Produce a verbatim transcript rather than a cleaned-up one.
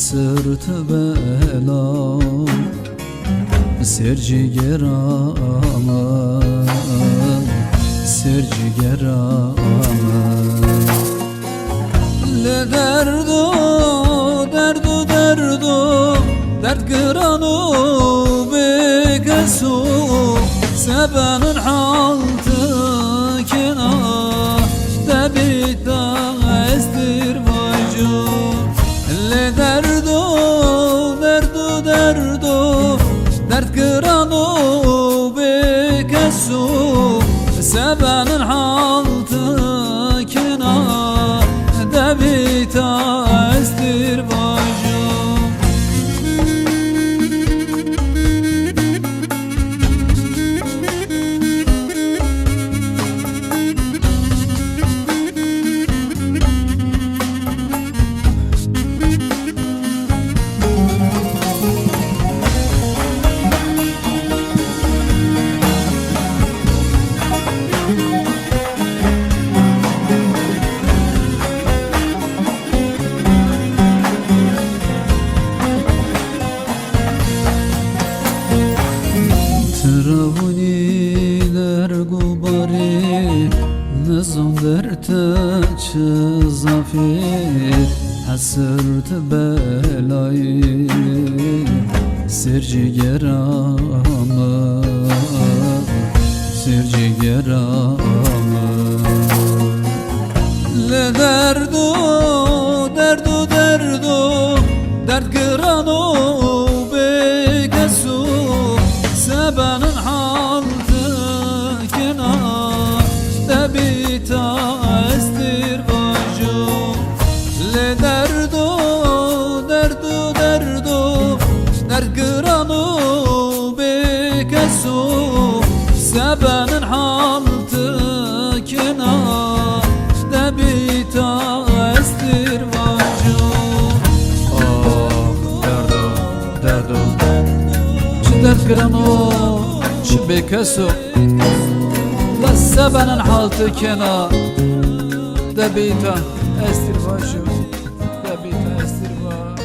Sirt bela, sêr cîgera min, sêr cîgera min. Li derdo, derdo, derdo, derd giran û bêkes û sebenin haltikina debîta ez tîr vajim. Lê derdo, derdo, derdo, derd giran û bêkes û sebenin haltikina debîta ez tîr vajim. Tiravunî derg û barî, nizam derte çi zafî, hesrt belayî, sêr cîgera min, sêr cîgera min. Li derdo, derdo, derdo, derd giran û bêkes û sebenin haltikina debîta ez tîr vajim. Li derdo, derdo, derdo, derd giran û bêkes û sebenin haltikina debîta ez tîr vajim. Ah, derdo, derdo. Çi derd giran û çi bêkes û, li sebenin haltikina debîta ez tîr vajim. Debîta ez tîr va-